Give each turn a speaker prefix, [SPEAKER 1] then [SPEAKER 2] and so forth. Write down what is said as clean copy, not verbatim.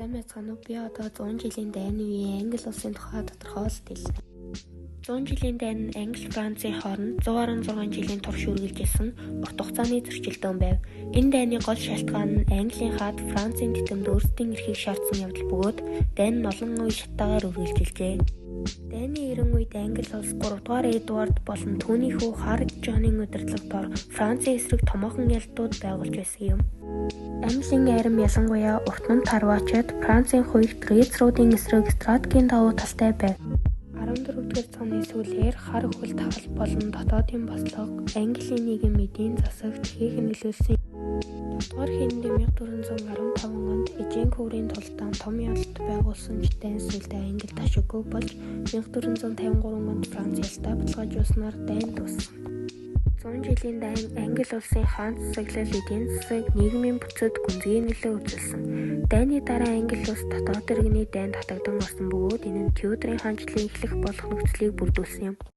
[SPEAKER 1] Сайн байцгаана уу? Би одоо 100 жилийн дайны үеийн Англи улсын тухай тодорхойлолт хэлнэ. 100 жилийн дайн нь Англи Францын хооронд 116 жилийн турш үргэлжилсэн урт хугацааны зөрчилдөөн байв. Энэ дайны гол шалтгаан нь Английн хаад Францын тэтгэмд өөрсдийн эрхийг шаардсан явдал бөгөөд дайн нь олон үе шаттайгаар үргэлжилжээ. Дайны эрен үед Англи улс 3 дугаар Эдвард болон түүний хүү Хард Жонын удирдлага дор Францын эсрэг томоохон ялалтууд байгуулж байсан юм. Английн арми ялангуяа урт нүд харваачид Францын хуйгт рыцаруудын эсрэг стратегийн давуу талтай байв. 14-р зууны сүүлээр хар хөл тахал болон дотоодын бослого Английн нийгэм эдийн засагт ихээхэн нөлөөлсөн. Дотгоор Хенри 1415 онд Эженкурын тулаанд том ялалт байгуулсан ч дайн сүүлдээ Англид ашиггүй болж 1453 онд Франц ялалтаа баталгаажуулснаар дайн дууссан. 100 жилийн дайн Англи улсын хаан засаглал, эдийн засаг, нийгмийн бүтцэд гүнзгий нөлөө үзүүлсэн. Дайны дараа Англи улс дотоод иргэний дайнд татагдан орсон бөгөөд энэ нь Тюдорын хаанчлалын эхлэх болох нөхцөлийг бүрдүүлсэн юм.